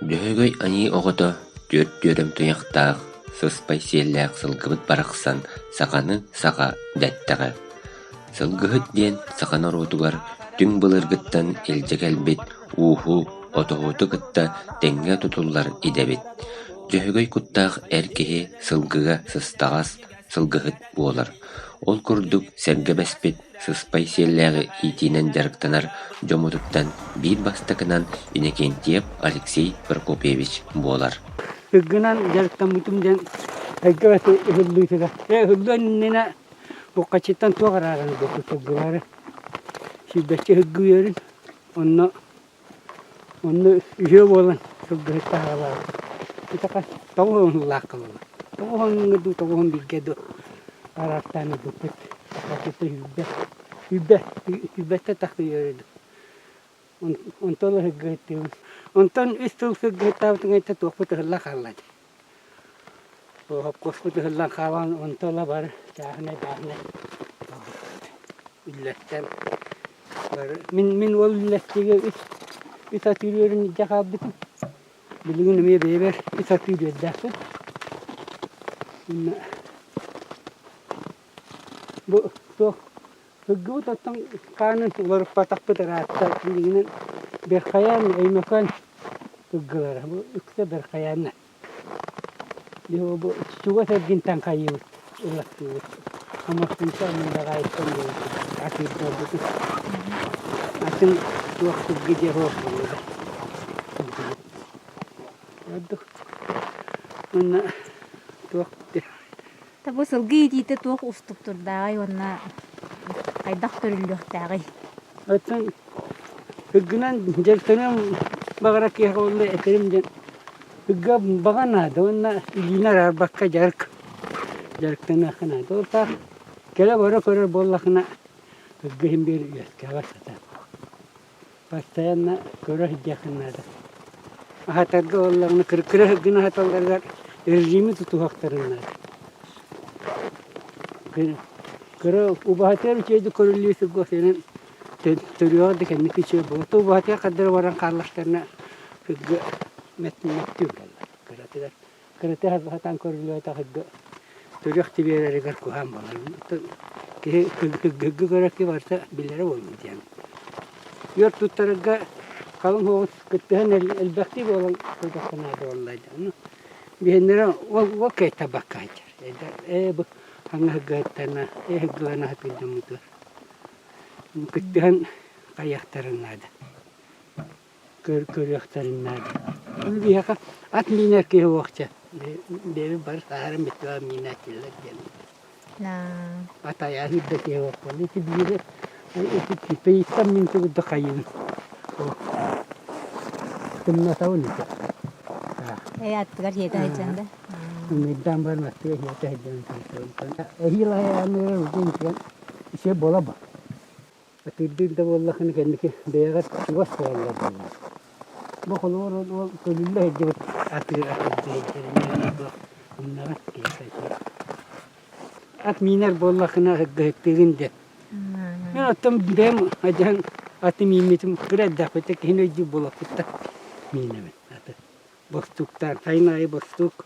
Дьөһөгөй айыы оҕото түөрт түөрэм туйахтаах, сыспай сиэллээх сылгыбыт барахсан саханы саха дэттэҕэ. Сылгыһыт диэн саха норуотугар түҥ былыргыттан илдьэ кэлбит ууһу, отоһуту кытта тэҥҥэ тутуллар идэбит. Дьөһөгөй куттаах эр киһи сылгыга сыстаҕас, сылгыһыт буолар. Ол курдук сэргэ бэспит сыспай сиэллээҕи иитиинэн дьарыктанар дьоммутуттан биир бастакынан Иннокентьев Алексей Прокопьевич буолар. Сылгынан дьарыктаммытым диэн сылгы ыһыллыытыгар. Ээ ыһыллыан иннинэ буккаччыттан туох арааран ылбыппыт сылгылары. Сүүрбэччэ сылгы үөрүн онно Онно үһүө буолан сылгыһыттар аҕалаабыт. Ити хас 90 сыллаах кылыла. 90 дуу, 91 дуу араартаан ылбыппыт. Сахаларбыт сүүрбэ, сүүрбэ, сүүрбэттэн тахса үөрэ дуу. Онтон ыла сылгыһыттыыбын. Онтон үс сыл сылгыһыттаабытым кэнниттэн туохпут ыһыллан хаалла дии. Хопкуоспут ыһыллан хаалан онтон ыла бары чааһынай бааһынай буолбуппут. Үллэстэн бары мин мин ол үллэстиигэ үс үс атыыр үөрүн илдьэ хаалбытым. Билигин эмиэ бэйэбэр үс атыыр үөрдээхпин. Уонна бу туох сылгыбыт оттон хаанын уларыппатахпыт ыраатта. Билигинэн Берхайаан, Өймөкөөн сылгылара. Бу үксэ Берхайаанна. Бу чугас эргинтэн хайыыбыт, ылаттыыбыт. Омостунча Мындаҕаайыттан диэбиппит, атыырдарбытын. Атын туох сылгы дьиэ суох буолла. Ордук. Уонна туох Бу сылгы иитиитэ туох уустуктурдааҕый уонна хайдах көрүллүөхтээҕий? Оттон Сылгынан дьарыктаныам баҕарар киһиэхэ уонна этэрим диэн сылгыга баҕа наада уонна илиини араарбакка дьарык дьарыктаныахха наада. Ол таах кэлэ-бара көрөр буоллаххына сылгы иһин биир үөскээбэт сатаан. Постоянно көрө сылдьыаххын наада. Аһатарга буоллаҕына кыра сылгыны аһаталларыгар режими тутуһуохтарын наада. Кыра убаһатыгар үчүгэйдик көрүллүү сылгы сенин Төрүөҕэ да кэнники үчүгэй буолуо. Убаһатыгар хардары баран хааллахтарына сылгы мөттүөр буолла. Кыратыгар кырата сатаан көрүллүбэтэх сылгы төрүөх тибиэрэригэр куһаан буолар. Оттон киһи сылгы көрөр киһи барыта билэрэ буолуо диэн. Үөр туттарарга халыҥ соҕус кыттыһан элбэхтии буолан көрдөххө наада буолла. Ону биһиннэрэ ол ол кыайтарбакка сылдьар. Ээ бу хаҥа сылгыһыттарына, ээ сылгыларына сатыыр дьоммутугар Кыттыһан хайыахтарын наада, көрүөхтэрин наада. Ону биһиэхэ ат миинэр киһи уохча. Бэйэбит бары сааһыран бүттүбэ миинээччилэр диэн. Ат айааһыыр да киһи уох буолла. Ити биири ити тыйыттан мин тугу хайыыбын. Тымнатабын ити. Ээ аттыгар хиэтэ сылдьан да. Мыйдаан баран аттыгар хиэтэ сылдьан. Эһиил айааныгар уже Ити буола бу. Атыырдыыр да буоллаххына кэнники бэйэҕэр чугас буолаллар буоллар. Бу холобур ол көлүллэ сылдьыбыт атыыр атырдыы сылдьар туох умнаҕас киһиэхэ Ат миинэр буоллаххына сырдыһыттыыгын диэн. Мин оттон бэйэм адьаһан аты мииммитим кыра эрдэхпиттэн киһини өйдүүр буолаппыттан миинэбин аты. Бостууктаан сайын аайы бостуук,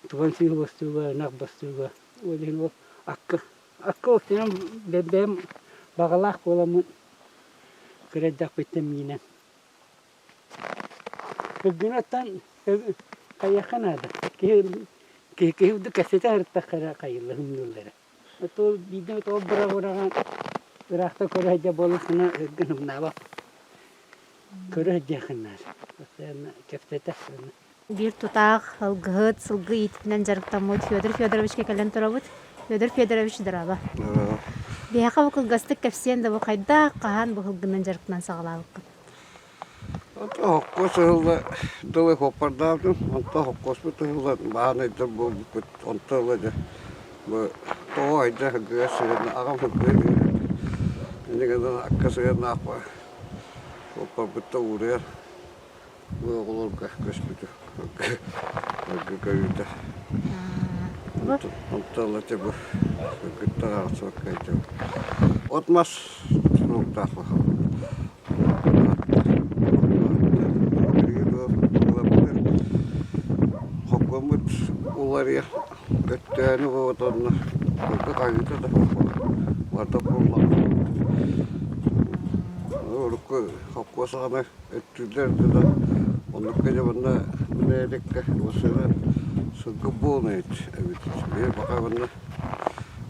туган сыыһы бостууга, ынах бостууга Ол иһин ол акка акка устунан бэйэм баҕалаах буоламмын кыра эрдэхпиттэн миинэн. Сылгынаттан хайыахха наада. Киһи киһи киһи курдук кэпсэтэ сырыттахха эрэ хайыыллар ымныыллара. Оттон биирдэ эмит ол быраҕан ыраахтан көрө сылдьар буоллаххына сылгын ымнаабат. Көрө сылдьыаххын наада. Постоянно кэпсэтэ Биир тутаах сылгыһыт, сылгы иитиитинэн дьарыктаммыт Федор Федоровичка кэлэн турабыт. Федор Федорович, здорово. Биһиэхэ бу кылгастык кэпсиэн да бу хайдах, хаһан бу сылгынан дьарыктанан саҕалаабыккын? Онто хоккос ыһылла дылы хоппордаабытым, онто хоккоспут ыһыллан баанайдар буолбуппут, онто ыла дьэ бу тоҕо айда сылгыга сыһыанна аҕам сылгыга инньэ гынан акка сыһыаннаахпа хоппорбутта ууруйар Бу оҕолорго көспүтү көрүүтэ. Онтон ылла бу кытта аҕасыбакка От-мас суруктаах. уларыйар өттөөнү буолуонна сылгы хаһыыта да суох буолар. Барыта куруллаҕына. Урукку холкуос саҕана өттүүллэр да оннукка дьэ манна нэһилиэккэ массыына сылгы буолан эбит. Биир баха манна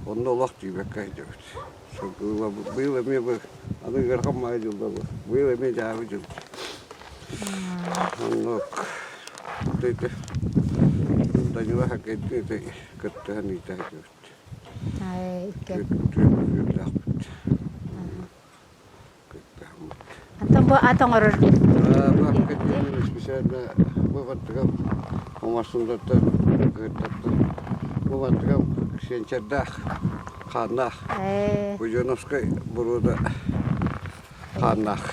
онно олох тиийбэккэ сылдьабыт. Быйыл эмиэ бу аны ыарахан маайа дьылла бу. Быйыл эмиэ дьаабы дьыл. Оннук ити Данила Хакайдыы ити кыттыһан ыыта сылдьыбыт. Үөрдээхпит. Антон бу ат оҥорор Специально бу баттыгам оҥорсундартан кыһыттартан бу баттыгам сиэнчэрдээх хааннаах Буденовскай боруода хааннаах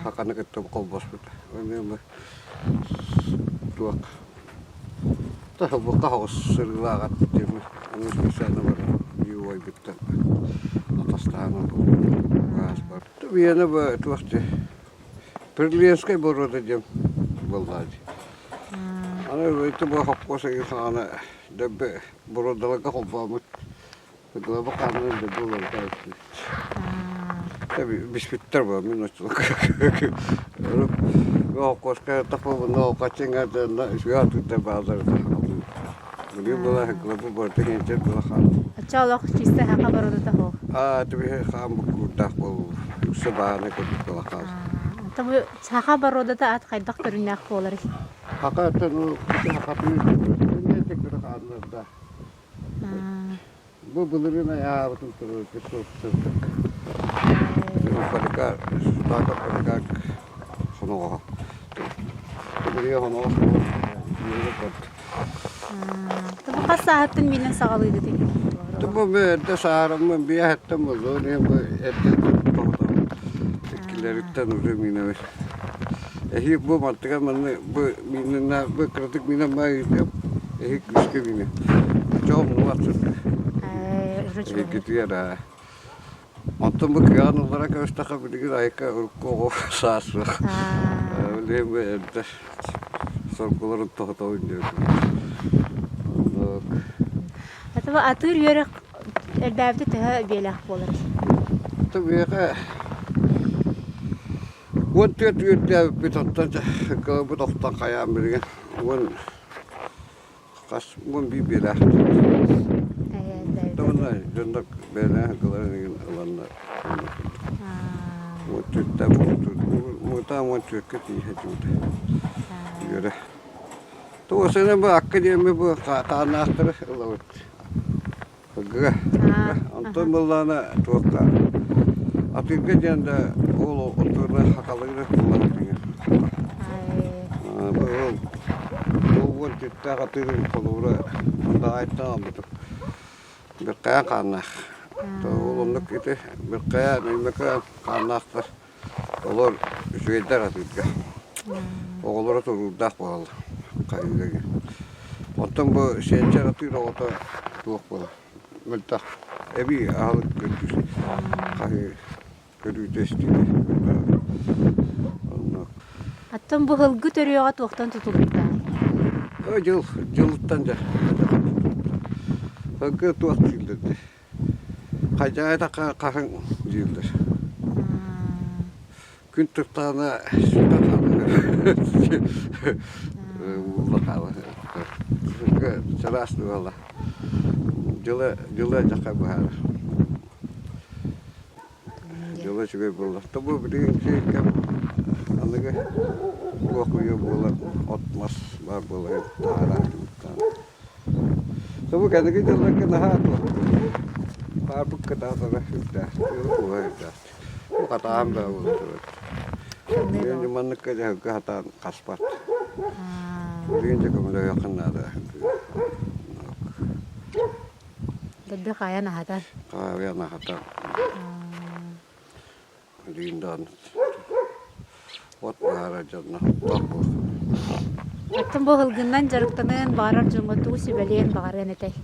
хаканы кытта холбоспут туох Таһылбыкка соҕус сырыылаах ат диэммин аны специально баран биир убайбыттан атастаһан ылбыппын гаас бар. Биэнэ бу туох дии Прилиенскай боруода диэн буоллаа дии. Аны ити бу хоппуос ыйын саҕана дөббө боруодаларга холбооммут Глава хаанынан да буоларга Биспиттэр бу мин Холкуоска тахпабын хаччыҥҥа үчүгэй атыыттар бааллар Билигин была главы барыта кэнчэр была хаан. Оччо олох чисто хаха бородута суох. Аа түбүһэ хаан буккуурдаах буолуу. Үксэ бааны курдук была хаал. Тобу саха бородата ат хайдах көрүннээх буоларый? Хака оттон хахатын хааннарда. Бу былырыын айаабытын туруорбут сырдык. Поликар, Сутаков Поликар хоноҕоһо. Билиги хоноҕос көрдүк. Бу хас сааһыттан миинэн саҕалыыгыт Бу эрдэ саараммын биэһэттэн буолуон бу эрдэ тоҕотон иккилэриттэн уже миинэбит. Эһиил бу мантыгар манна бу миинэнэ бу кыратык миинэн баайыытыам эһиил күүскэ миинэ. Чоҕум муҥар сытар. Эһигитигэр аа. Онтон бу кыаҕын ыллара көрүстэххэ билигин айка урукку оҕо саас суох. Билигин бу эрдэ соргуларын тоһотобун диэбитим. Оннук. Атыба атыыр үөрэх элбээбитэ төһө биэлээх буолар? Биэхэ 14 үөрдээбиппит онтон кылабыт охтон хайаан билигин уон хас 11 биэлээх Уонна дьоннор бэйэлээх кыларын игин ыланнар уон түөртэ муҥутаан 14-кэ тиийэ сылдьыбыта үөрэ Туосаны бу акка диэмми бу хааннаахтары ылабыт Сылгыга. Онтон быллаана туохха атыырга диэн да ол отуурна хакалыгы куллаһытыҥа. Бу ол ол уон түттээх атыырын холобура Мындаҕайтан албытым. Биркайан хааннаах. Ол оннук ити Биркайан, Өймөкөөн хааннаахтар. Олор үчүгэйдэр атыырга. Оҕолоро туруурдаах буолаллар хайыыга. Оттон бу сиэнчэр атыыр оҕото туох буолар? Мөлтөх. Эбии аһылык көрдүүр. Хаһыы көрүүтэ истиитэ. Оннук. Оттон бу һылгы төрүөҕэ туохтан тутулуктааҕый? Дьыл, дьылыттан дьэ. Һылгы туох дииллэр дии. Хадьаайта хаһыҥ дииллэр. Күн туртаҕына сүтэн хаалар. Уулла хаалар. Чараас буолла. Дьыла дьыла дьаха быһаарар. Дьыла үчүгэй буолла. Тобу билигин кэм аныгы туох үйэ буолан от-мас баар буолан таһааран Бу кэнники дьылларга наһаа баарбыт кытаатара сүрдээх, тыала-кууһа сүрдээх. Бу хатаан да буолла. Билигин манныкка дьаһалга хатаан хаспат. Билигин дьэ көмөлөһүөххүн наада. Дэлби хаайан аһатар. Хаайан аһатар. Билигин даҕаны от баара дьонно оттоох буолуо. Оттон бу һылгыннан дьарыктаныан баҕарар дьоҥҥо тугу сүбэлиэн баҕарыан этэй?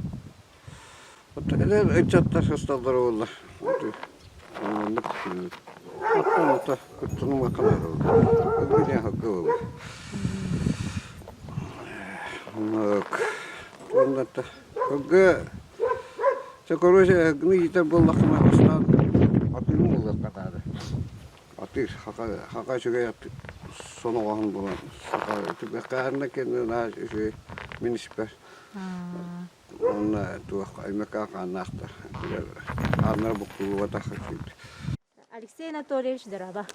Оттон эдэр ыччаттар сысталлара буоллар. Оннук оттон ото куттанымакка наада буолла. Ылгы диэн һылгы буолла. Оннук. Уонна сылгы чэ короче сылгыны иитэр буоллаххына бастаан атыырын булуохха наада. Атыыр хака хака үчүгэй ат соноҕоһун булан саха түгэххээһиннэ кэннэ наһаа үчүгэй мин испэр. Уонна туох аймакаан хааннаахтар. Хааннара буккуллубатах Алексей Анатольевич дорообо.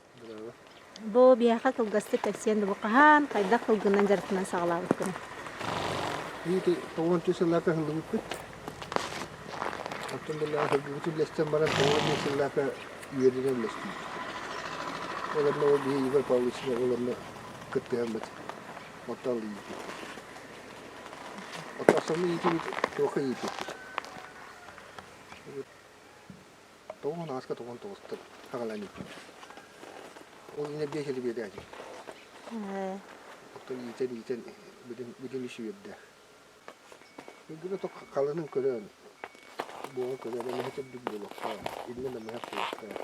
Бу биһиэхэ кылгастык кэпсиэн да бу хаһан, хайдах кылгынан дьарыктанан саҕалаабыккын? Биити тоҕуончу сыллаата ыһыллыбыппыт. Оттон биллэҕэ сылгыбытын үллэстэн баран тоҕуон сыллаата үөрэнэн үллэстибит. Ол онно ол биһи Егор Павлович ол онно кыттыһаммыт оттон ииппит. Оттон основной иитибит туохха ииппиппит. Тоҕуон ааска тоҕуон тоҕустан аҕалан ииппиппит. Ол иннэ биэс элибиэдээти. Оттон иитэн иитэн бүтүн бүтүн үс үөрдээх. Ылгыны то халынын көрөн, буоҕун көрөн эмэһэ төрдүк буолуохтаах, иннэ намыһах буолуохтаах,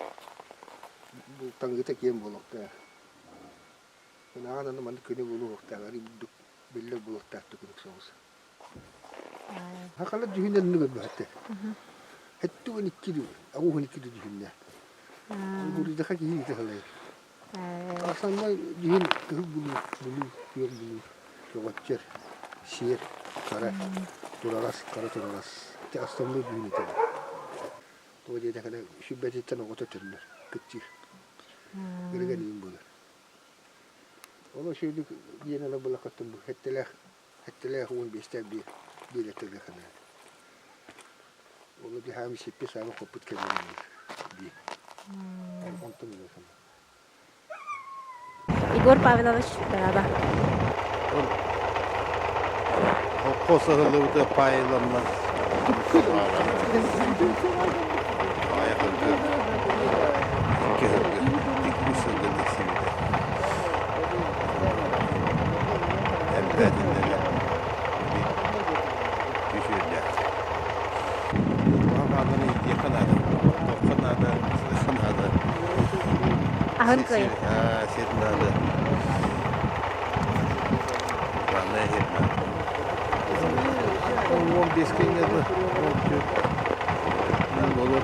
бу таҥыыта киэҥ буолуохтаах. Ынаҕын аны маннык күнү булуохтаах, арый бурдук биллэр буолуохтаах түгүнүк соҕус. Хахалар дьүһүннэрин көрбөһөттөр. Хэттугун икки агуһун икки дьүһүннээх. Буруйдаха киһи ити халайар. Асаннай дьүһүн кыһыл булуу, булуу, күөх булуу, көҕөччөр, сиэр, хара, тураҕас, хара тураҕас. Ити основной дьүһүн этэ. Тоҕо диэтэхинэ сүбэтиттэн оҕото төннөр, кыччыыр. Ырыган иин буолар. Ол үчүгэйдик диэн ылар буоллаххыттан бу сэттэлээх сэттэлээх уон биэстээх биир биэлэтэргэ санаата. Ол дьаһаам сиппи саама хоппут кэмнэрин дии. Онтон ыла санаа. Егор Павлович Дорообо. Холкуос ыһыллыбыта паайыланна. Паайа икки сылга, икки сылга тиксибитэ. Элбээтиннэрэ үс үөрдээх. Туһа хаалан иитиэххэ наада, оттуохха наада, сыахха наада. Аһын кыайа. Сир наада. Манна иһит наада. 15 күҥҥэ 14 буолуо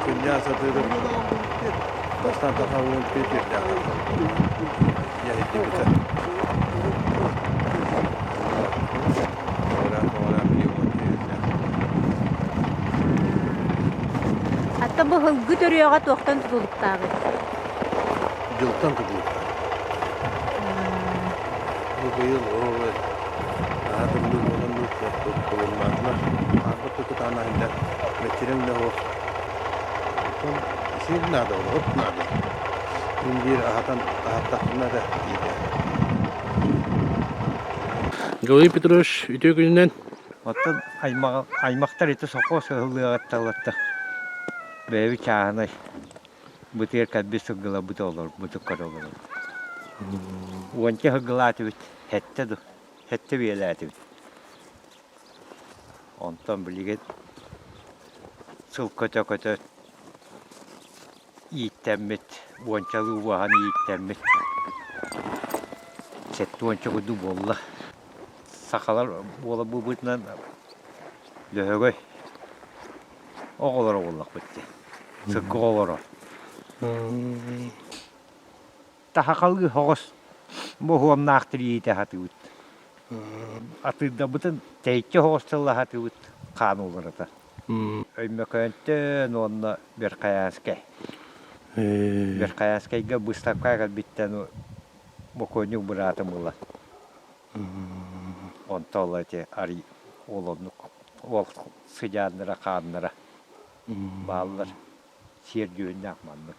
Күннээх сатыырым бастаан таха уон түөрт үөрдээх Дьэһитибитэ. Ата бу һылгы төрүөҕэ туохтан тутулуктааҕый? Дьылтан тутулуктаах. Бу быйыл оҕо наһаа тымныы буолан тулуннаатылар. Аарбыт да кытаанах иһиллэр, мэччирэҥ да суох. Оттон сир наада, от наада. Мин биир аһатан аһаттахпына эрэ иитэ. Гаврил Петрович, үтүө күнүнэн. Оттон аймахтар ити сокуос ыһыллыаҕытталлар бэйэбит чааһынай бытыар кэлбит сылгыларбыт олорбуту көрө олоробут. Уонча сылгылаатыбыт, сэттэ ду, сэттэ биэлээтибит. Онтон билигин сыл көтө-көтө ииттэммит, уончалыы уоһан ииттэммит сэттэ уонча курдук буолла. Сахалар буола быыбытынан Лөһөгөй оҕолоро буоллахпыт дии. Сыргы оҕолоро. Таһахалыы соҕус боһуомнаахтар иитэ сатыыбыт. Атыырдарбытын тэйиччи соҕус тылла сатыыбыт хаан уларыта. Өймөкөөнтөн уонна Верхоянскай. Верхоянскайга быыстапкаҕа кэлбиттэн бокуонньук быраатым ыла. Онто ол ити арый ол оннук ол сыдьааннара хааннара бааллар сиэр дьүһүннээх маннык.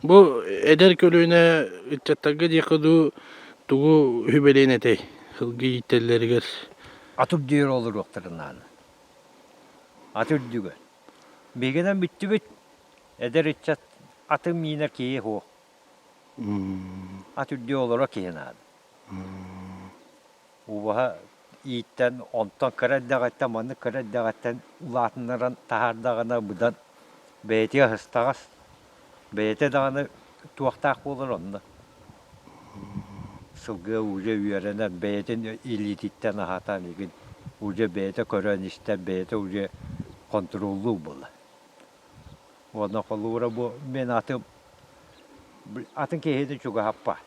Бу эдэр көлүөнэ ыччаттарга диэххэ дуу тугу сүбэлиэн этэй сылгы ииттэллэригэр? Ат үрдүгэр олоруохтарын наада. Ат үрдүгэр. Биһигинэн бүттүбүт. Эдэр ыччат аты миинэр киһи суох. Ат үрдүгэр олорор киһи наада. Убаһа ииттэн, онтон кыра эрдэҕиттэн маннык кыра эрдэҕиттэн улаатыннаран таһаардаҕына быдан бэйэтигэр аһыстаҕас, бэйэтэ даҕаны туохтаах буолар онно. Сылгы уже үөрэнэн бэйэтин илиититтэн аһатан игин уже бэйэтэ көрөн-истэн бэйэтэ уже хонтуруоллуур буолла. Уонна холобура бу мин атым атын киһини чугаһаппат.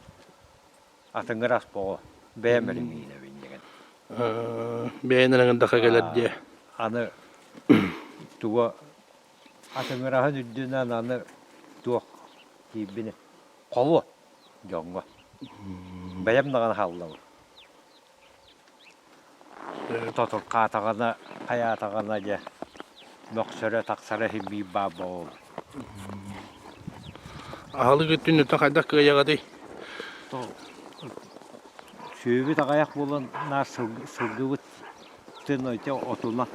Атыҥырас боҕо бэйэм эрэ миинэбин диэн. Бэйэн эрэ гындаха кэлэр диэ. Аны туга атыҥыраһын үрдүнэн аны туох киирбини холуо дьоҥҥо. Бэйэм даҕаны хааллабын. Тотурхаатаҕына, хайаатаҕына дьэ мөхсөрө, тахсара иһин биир баар буолуо. Аһылык өттүн хайдах кыайаҕытый? Сүөбүт аҕыйах буолан наар сылгыбыт ити отуна.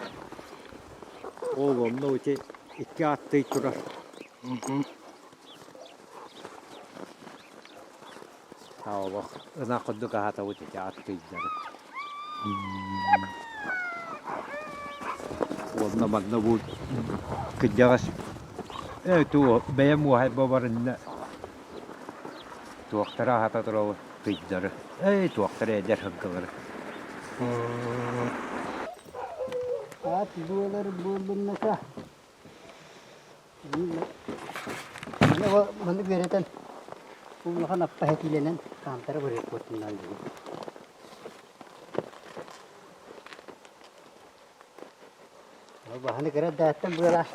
Ол онно ити икки аттыы турар. Олох ынах курдук аһатабыт ити аттыйдары. Уонна манна бу кырдьаҕас ээ туох бэйэм уоһайба барынна туохтары аһата турабыт тыйдары эй туохтары эдэр сылгылары. Ат буолар буоллунната Маннык үөрэтэн улахан аппа этиилэнэн хаамтара барыахпытынан Баһаны кыра дааттан быалаах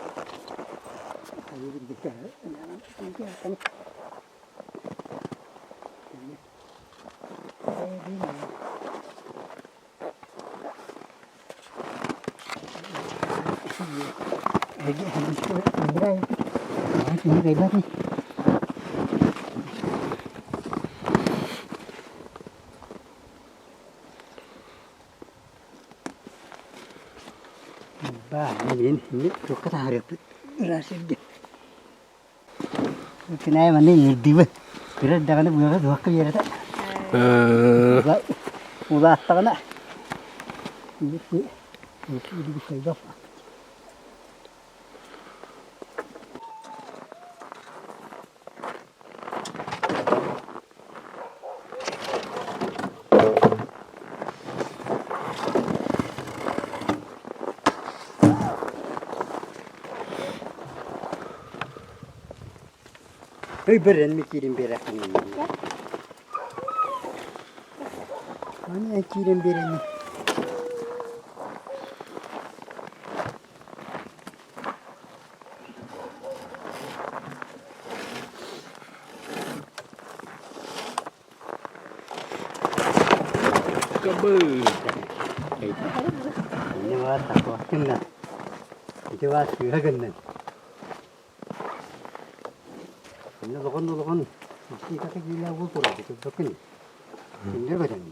Туохха таһаарыахпыт ыраас сиргэ Кинээ манна иирдибит. Кыра эрдэҕинэ быаҕа туохха биэрэтэ. Улааттаҕына Өйбөрөн ми киирин биэрэххин Аны киирэн биэрэни. Ини баар такуаттынна. Ити баар сыыһа гыннын. Инне олоҕун олоҕун икки киилэ уол турар көрбөккүн. Кинилэр көтөн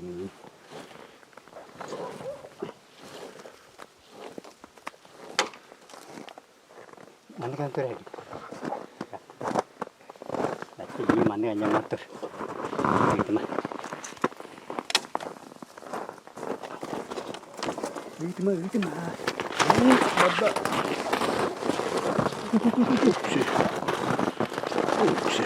Маннык эн көрө Бачча маннык анньаммат тур. Ыытыма. Ыытыма, ыытыма. Барда. Упси. Упси.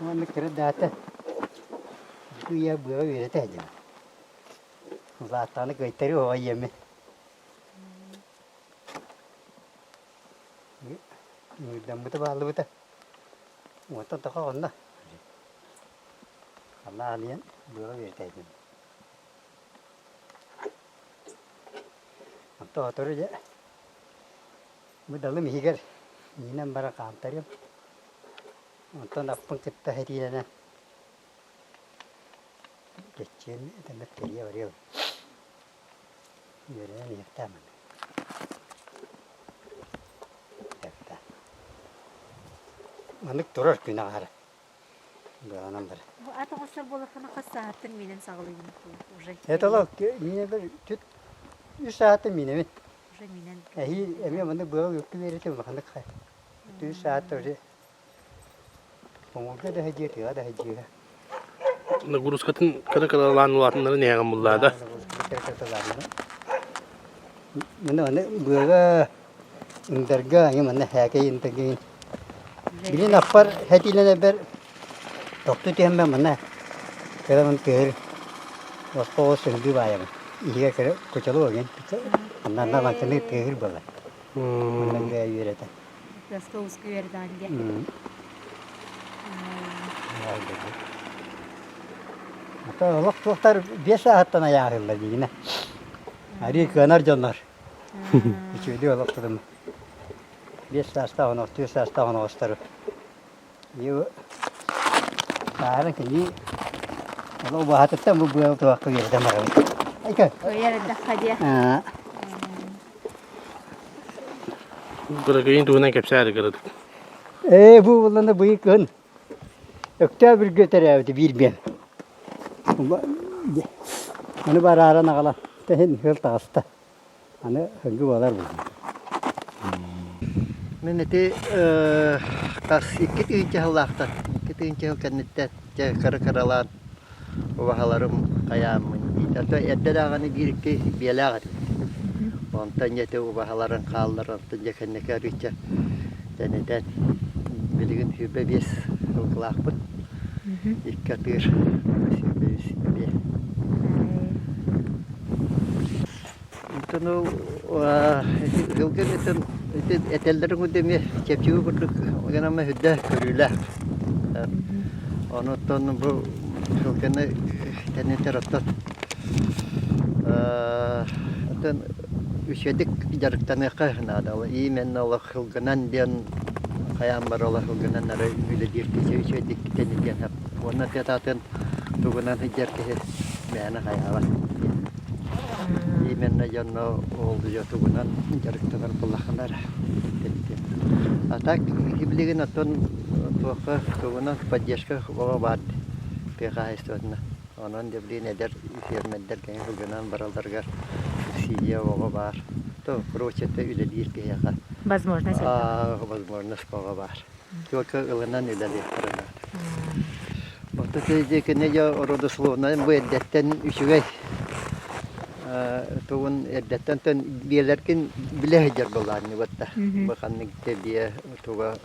Уонна кыра даата быа быаҕа үөрэтэ сылдьабын. Улааттаҕына кыайтарыы оҕо ийэммин. Ыҥырдаммыта бааллыбыта. Уонтан тоҕо онно. Аллаах алыйан быаҕа үөрэтэ сылдьабын. Онтон сотору дьэ бу далым иһигэр миинэн баран хаамтарыам. Онтон аппын кытта сэтиилэнэн кэччиэн этэммэт кэрийэ барыам. Үөрэнэн иһиэхтээх манна. Маннык турар күн аҕара. Быанан бар. Бу ат оҥостор буоллаххына хас сааттан миинэн саҕалыыбын уже? Это олох миинэ түт үс сааттан миинэбин. Уже миинэн. Эһиил эмиэ маннык быал үккү биэрэтим улаханнык хай. Үс саатта уже Оҥорго да дьиэ, тыаҕа да дьиэ. Нагрузкатын кыра-кыралаан улаатыннарын иһэҕин буллаада. Маны аны быаҕа ындарга аны манна һээкэй ындарга Билин аппар хэтиилэнэрбэр тохтуу түһэммэр манна кырамын тыһыр босхо сыҥдыы баайабын. Иһигэ кыра кучалуу огин анна анна лаҥкыны тыаһыр буолар. Манна бэйэ үөрэтэ. Ыаска ууска үөрдэҕин диэн. Ата олох туохтар биэс сааһыттан айааһыллар диигинэ. Арыы кыанар дьоннор. Үчүгэйдик олох тутум. Биэс саастаах оноҕос, түөрт саастаах оноҕостору. Саарын кини олох убаһатыттан бу быал туохха үөрэтэн барабыт. Айка. Үөрдэххэ диэ. Кыракыйын туһунан кэпсээри кыратык. Ээ, бу буллана быйы кыһын Өктөөбүргэ төрөөбүтэ биир биэн. Аны барааран аҕалан тэһин ыал таҕыста. Аны һыҥгы буолар буолла. Мин ити хас икки тыһыынча сыллаахтан, икки тыһыынча сыл кэнниттэн дьэ кыра-кыралаан убаһаларым хайааммын диитэ. Эрдэ даҕаны биир-икки биэлээх этим. Онтон дьэ ити убаһаларын хаалларан, онтон дьэ кэнники арыычча тэнитэн билигин 25 сылгылаахпын. Икки атыыр, 25 биэ. Онтон ол ити ылгын ити этэллэрин курдук эмиэ чэпчэки курдук гынан үрдэ көрүүлээх. Онуттан бу сылгыны тэнитэр оттон оттон үчүгэйдик дьарыктаныахха наада. Именно олох сылгынан диэн хайаан бар олох сылгынан эрэ үлэлиир киһи үчүгэйдик тэнитиэн сөп. Уонна тыатаатын тугунан сылдьар киһи мээнэ хайаабат. Именно дьонно ол тугунан дьарыктанар буоллаххына эрэ А так билигин оттон туохха тугунан поддержка оҕо баар тыа хаһаайыстыбатына. Онон дьэ билигин эдэр фермердэр кэҥэ сылгынан баралларыгар субсидия оҕо баар. То прочее үлэлиир киһиэхэ Возможность возможность оҕо баар. Только ылынан үлэлиэхтэрэ наада. Оттон кини дьэ родословнайын бу эрдэттэн үчүгэй тугун эрдэттэн төн биэлэргин билэ сылдьар былаанньыбыт да. Бу ханнык биэ туга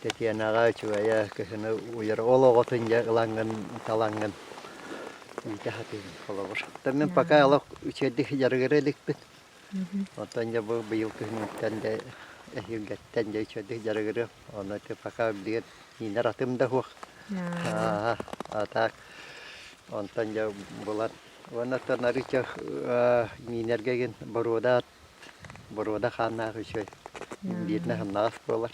Татьянаҕа үчүгэйэ кыһыны уйар ол оҕотун дьэ ылаҥҥын талаҥҥын иитэ сатыыбын холобур. Оттон мин пока олох үчүгэйдик дьарыгыра иликпин. Оттон дьэ бу быйыл күһүҥҥүттэн дьэ эһиилгэттэн дьэ үчүгэйдик дьарыгырыам. Ону ити пока билигин миинэр атым да суох. А так онтон дьэ булан уонна оттон арыычча миинэргэ игин боруода ат боруода хааннаах үчүгэй. Бииринэ сымнаҕас буолар.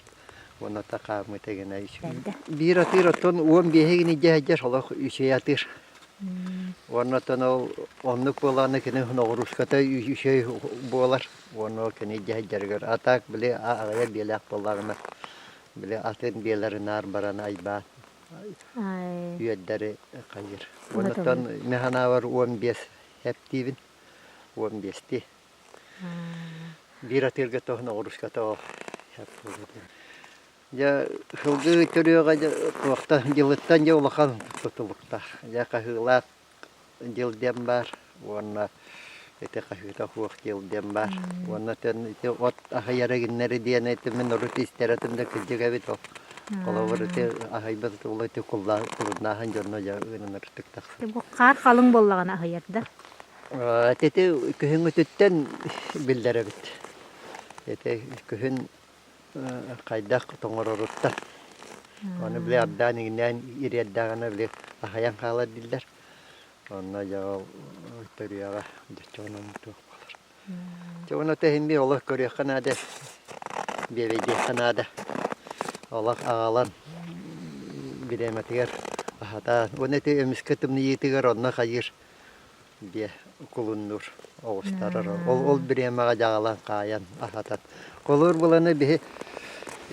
Уонна та хааммыта гына үчүгэй. Биир атыыр оттон уон биэһи гин илдьэ сылдьар олох үчүгэй атыыр. Уонна оттон ол оннук буолааны кини ноҕурууската үчүгэй буолар. Уонна ол кини илдьэ сылдьарыгар. А так били аҕыйах биэлээх буоллаҕына били атын биэлэри наар баран айбаан үөрдэри хайыр. Уонна оттон мин санаабар 15 эптиибин. 15-тии. Биир атыырга тоһун ноҕурууската ол Дьэ, сылгы төрүөҕэ дьэ туохтан дьылыттан дьэ улахан тутулуктаах. Дьэ хаһыылаах дьыл диэн баар уонна ити хаһыыта суох дьыл диэн баар. Уонна тэн ити от аһыйара гиннэри диэн ити мин урут истэр этим да кырдьык эбит ол. Холобур ити аһыйбыт уол ити куллааһын дьонно дьэ ыананарытык тахсар. Бу хаар халыҥ буоллаҕына аһыйар да? Ити күһүҥҥүтүттэн биллэр эбит. Ити күһүн хайдах тоҥороруттан. Ону били ардаан иҥнээн ириэрдэҕинэ били аһайан хаалар дииллэр. Онно дьэ ол төрүөҕэ дьоччоҕунан туох буолар. Дьэ уонна иһин биир олох көрүөххэ наада, биэбэйдиэххэ наада. Олох аҕалан бириэмэтигэр аһатаан. Уонна ити эмискэ тымныйыытыгар онно хайыыр диэ кулуннуур оҕустарар. Ол ол бириэмэҕэ дьаҕалан хаайан аһатан. Холуур буланы биһи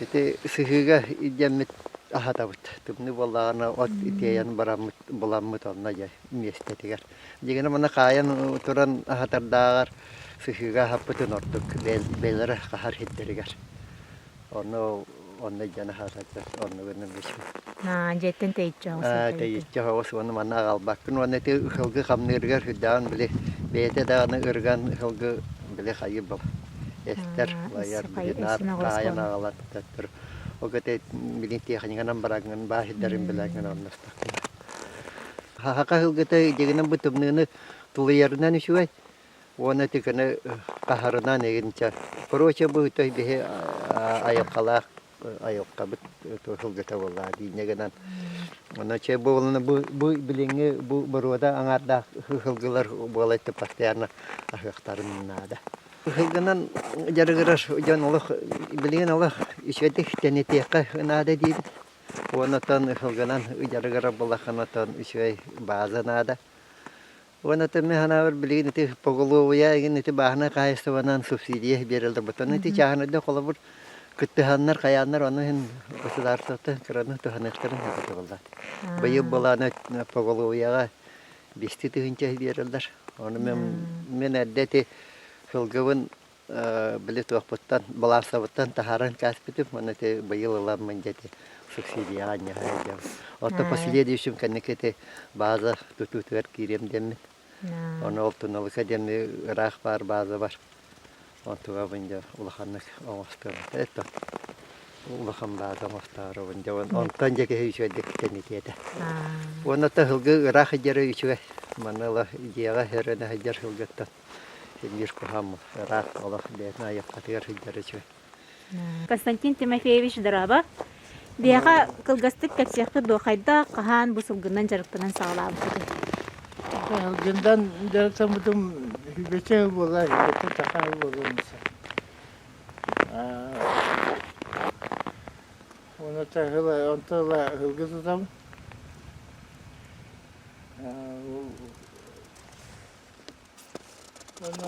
ити сыһыыга илдьэммит аһатабыт. Тымныы буоллаҕына от тиэйэн бараммыт буламмыт онно дьэ миэстэтигэр. Дьиҥинэ манна хаайан туран аһатардааҕар сыһыыга аһаппытын ордук бэйэлэрэ хаһар сирдэригэр. Онно онно илдьэн аһатар оннугунан Дьиэттэн тэйиччи оҕус Тэйиччи оҕус уонна манна аҕалбаккын уонна ити ыһылгы хамныырыгар сүрдээҕин били бэйэтэ даҕаны ырган ыһылгы били хайыы был эстэр лайар били наар таайан аҕалар төттөр ол кэтэ билин тиэхиньиканан бараҥҥын баа сирдэрин билэҥҥин онностоххуна Хаһака ыһылгыта дьигинэн бу тымныыны тулуйарынан үчүгэй уонна тиканы хаһарынан игинчэ короче бу үтэй биһи айылҕалаах айылҕабыт сылгыта буоллаа диинньэ гынан онно чэ буолана бу бу билиҥҥи бу боруода аҥаардаах сылгылар буола постоянно аһыахтарын наада сылгынан дьарыгырар дьон олох билигин олох үчүгэйдик тэнитиэххэ наада диибит уонна оттон сылгынан дьарыгырар буоллаххына оттон үчүгэй бааза наада Уонна мин санаабар билигин ити поголовье игин ити бааһынай хаһаайыстыбанан субсидия биэрэллэр бутан ити чааһынайда холобур кыттыһаннар хайааннар ону иһин государствоттан кыраны туһаныахтарын сөп буолла. Быйыл былаана поголовьеҕа 200 тыһыынча биэрэллэр. Ону мен мен эрдэ ити сылгыбын били туохпуттан балаансабыттан таһааран кээспитим уонна ити быйыл ыламмын дьэ ити субсидияҕа анньаһа сылдьабын. Оттон последующем кэнники ити бааза тутуутугар киириэм диэммин. Ону ол Туналыка диэн ыраах баар бааза бар. Онтугабын дьэ улаханнык оҥостуом этэ. Улахан бааза оҥостооробун дьэ онтон дьэ киһи үчүгэйдик тэнитиэ этэ. Уонна сылгы ыраах сылдьара үчүгэй. Манна ыла дьиэҕэ өрөнө сылдьар сылгыттан Биир куһааммын ыраах олох бэйэтин айылҕатыгар сылдьар үчүгэй. Константин Тимофеевич дорообо. Биһиэхэ кылгастык кэпсиэххит дуо хайдах, хаһан бу сылгынан дьарыктанан саҕалаабыккытый? Сылгынан дьарыктаммытым сүүрбэччэ сыл буолла, сүүрбэттэн тахса сыл буолуон сөп. Онтон ыла сылгы тутабын. Уонна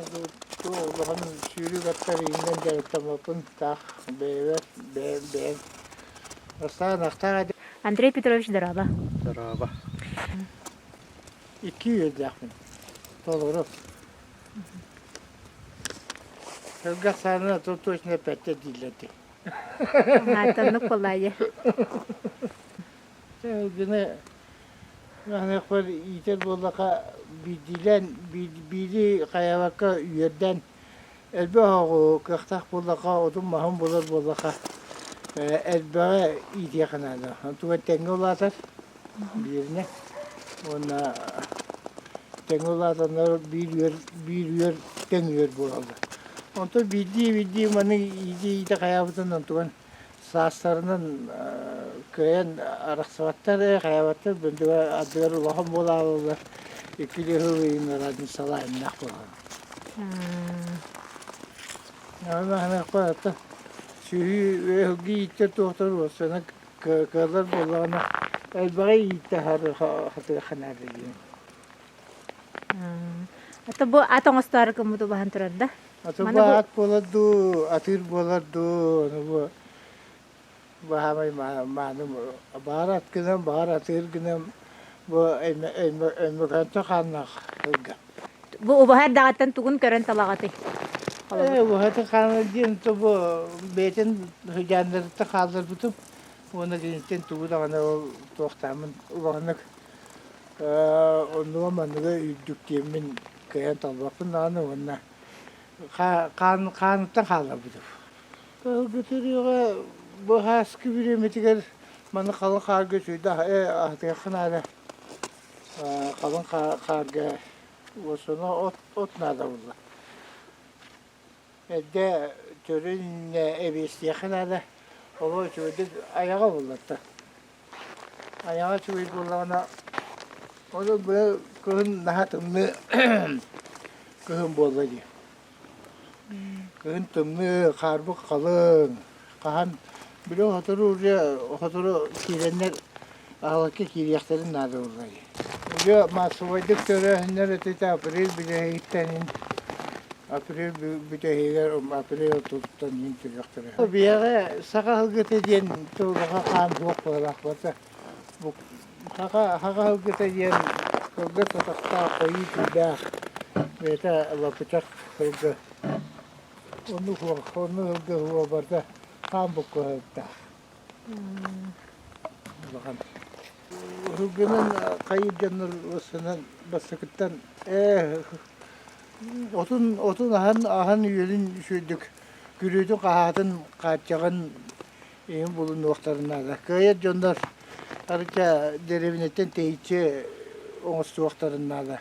улахан сүүрүк аттар иинэн дьарыктаммаппын таах бэйэбэр бэйэм бэйэм бастаан ахтар Андрей Петрович дорообо. Дорообо. Икки үөрдээхпин. Толору. Сылгы ахсаанын то точно эппэттэр дииллэр дии. Аатаннык буоллаайа. Сылгыны Аныахпар иитэр буоллахха биирдиилээн биири хайаабакка үөрдээн элбэх оҕо кыахтаах буоллахха отун-маһын булар буоллахха элбэҕи иитиэххэ наада. Онтугар тэҥҥэ улаатар бииринэ уонна тэҥҥэ улаатаннар биир үөр биир үөр тэҥ үөр буолаллар. Онтон биирдии-биирдии маны иитии-иитэ хайаабытын онтуган Саастарынан кыайан арахсыбаттар ээ, хайаабаттар, ардыгар улахан буолаалалар иккилии сыл ыйын разницалаах буолар. Сүһүү өһүлгү ииттэр туохтар уопсайынан кыаллар буоллаҕына элбэҕи ииттэ хатыахха наада диэн. Ата бу ат оҥостоору гыммыт убаһан турар да? Аты бу ат буолар дуу, атыыр буолар дуу, ону бу баһаамай мааны баҕар ат гынан, баҕар атыыр гынан бу Өймөкөөнтө хааннаах сылга. Бу убаһа эрдэҕиттэн тугун көрөн талаҕытый? Ээ, убаһатын хаана диэн то бу бэйэтин сыдьааннарыттан хаалларбытым уонна киниттэн тугу даҕаны ол туохтааммын улаханнык оннуга манныга үрдүк диэммин кыайан талбаппын даҕаны уонна хааныттан хаалларбытым. Кыһылгы бу һааскы бириэмэтигэр маны халыҥ хаарга үчүгэйдик аһатыахха наада. Халыҥ хаарга уосуна от, от наада буолла. Эрдэ төрүн эбиэстиэххэ наада. Олох үчүгэйдик айаҕа булларта. Айаҕа үчүгэй буоллаҕына, ону быйыл кыһын наһаа тымныы кыһын буолла дии. Кыһын тымныы, хаарбыт халыҥ, хаһан били сотору уже сотору киирэннэр аһылыкка киириэхтэрин наада буолла дии. Уже маассабайдык төрөөһүннэр этитэ апрель бүтэһигиттэн. Апрель бүтэһигэр апрель ортотуттан иһин төрүөхтэрэ. Биһиэхэ саха сылгыта диэн тыллаха хаан суох буолаах барыта. Бу саха саха сылгыта диэн кылгас атахтаах, хойуу түүлээх, бэйэтэ лаппычах сылгы. Оннук суох, оннук сылгы суох барыта хаан буккуһуктаах. Улахан. Сылгынан хайыыр дьоннор бастынан бастакыттан ээ отун отун аһан аһан үөлүн үчүгэйдик күрүөтүн хаһаатын хааччаҕын иһин булунуохтарын наада. Кыайар дьоннор арыча дэриэбинэттэн тэйиччи оҥостуохтарын наада.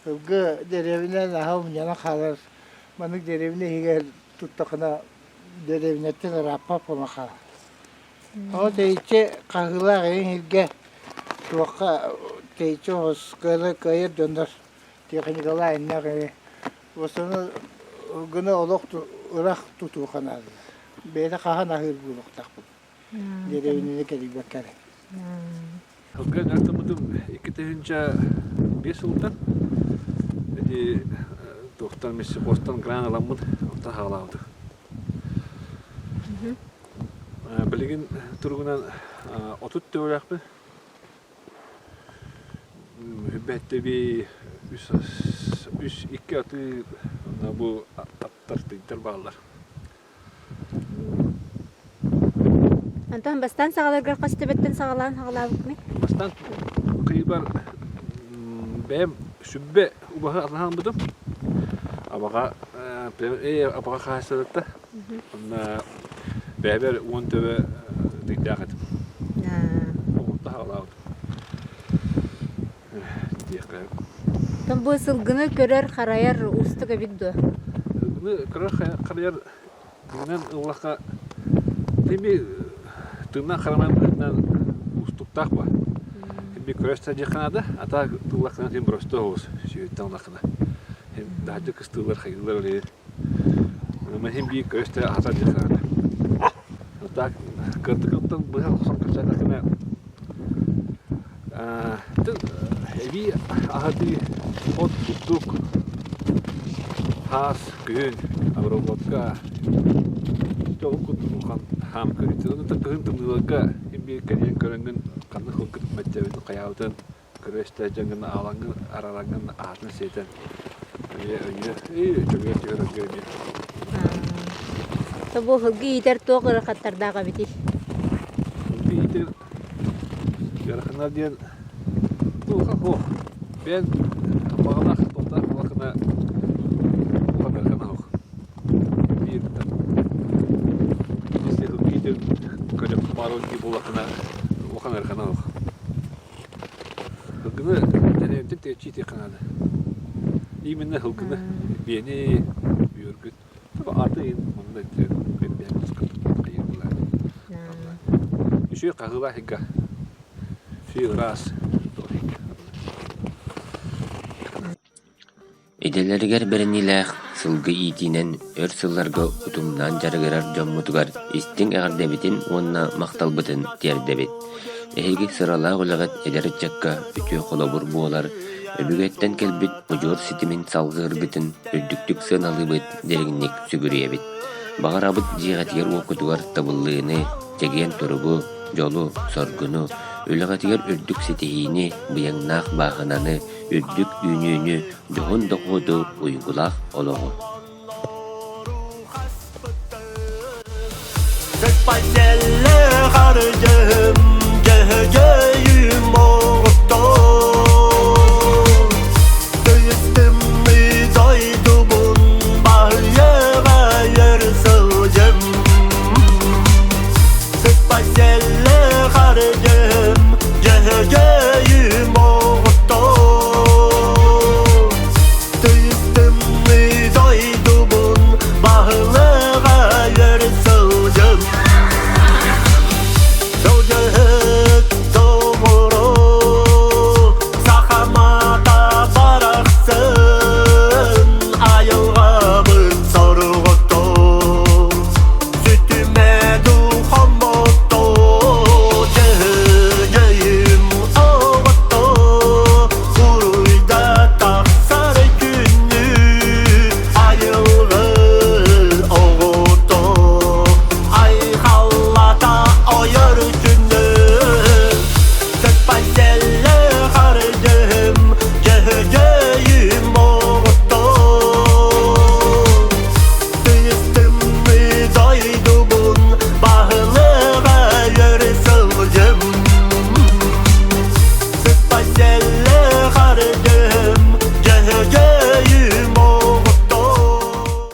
Сылгы дэриэбинэ наһаа умньанан хаалар. Маннык дэриэбинэ иһигэр туттахына дэриэбинэттэн ырааппат буолан хаалар. Ол тэйиччи хаһыылаах иһин иһиргэ туохха тэйиччи оҕус кыайар кыайар дьоннор техникалаах иннэх ини осону гына олох ырах тутуоха наада. Бэйэтэ хаһан аһыыр буолуохтаахпыт. Дэриэбинэни кэрийбэккэ эрэ. Сылгы дьарыктаммытым 2005 сылтан ити туохтан мессихозтан грант ыламмын онтон хаалаабытым. Билигин туругунан 30 төбөлөөхпүн. Бэттэби үс үс икки атыы бу аттар тыйдар бааллар. Антон бастаан саҕаларгар хас төбөттөн саҕалаан саҕалаабыккыный? Бастаан кыйбар бэйэм сүбэ убаһы атаһааммытым. Абаҕа абаҕа хаһаайыстыбатта. Онно бэйэбэр уон төбө тыйдаах этим. Оҕунта саҕалаабытым. Диэххэ. Оттон бу сылгыны көрөр-харайар уустук эбит дуо? Сылгыны көрөр-харайар Тыынан ыллахха эми тыынан харамай быһыытынан уустуктаах ба. Эми көрө сылдьыахха наада, а так тыллаххына син простой оҕус сүөһүттэн ыллаххына. Һин таһырдьа кыстыыллар, хайыыллар олейын. Ама син биир көрө аһатар диэххэ наада. А так кырдык быһа охсон кэпсээтэххинэ Эбии аһатыы от бурдук, хаас, күһүн, обработка ол курдук улахан хаам көрүүтэ. Онон кыһын тымныыларга син биир кэлиэн көрөҥҥүн ханнык сылгы мэччэбитин хайаабытын көрө-истэ дьоҥҥун аалаҥҥын араараҥҥын аһатан сиэтэн эмиэ өйүө чөлүгэр түһэрэргэ эмиэ. Бу сылгы иитэр туох ыарахаттардаах эбитий? Сылгы иитэр Ыараханнар диэн туохха суох. Бэйэҥ баҕалаах туохтаах буоллаххына улахан ыарахана суох. Биир если сылгы көрүөх баар дии буоллаххына улахан ыарахана суох. Сылгыны дэриэбинтэн тэйиччи иитиэххэ наада. Именно сылгыны биэни үөргүт Үчүгэй хаһыылаах ыйга үчүгэй ыраас Идэлэригэр бэриниилээх сылгы иитиинэн өр сылларга утумнаан дьарыгырар дьоммутугар истиҥ эҕэрдэбитин уонна махталбытын тиэрдэбит. Эһиги сыралаах үлэҕит эдэр ыччакка үтүө холобур буолар, өбүгэттэн кэлбит удьуор ситимин салҕыыргытын үрдүктүк сыаналыыбыт, дириҥник сүгүрүйэбит. Баҕарабыт дьиэҕитигэр-уоккутугар табыллыыны, чэгиэн туругу, дьолу, соргуну, үлэҕитигэр үрдүк ситиһиини, быйаҥнаах бааһынаны, үрдүк үүнүүнү, дьоһун дохуоту, уйгулаах олоҕу. Сыппай сэллэ харыдьыһым, дьөһөгөйүм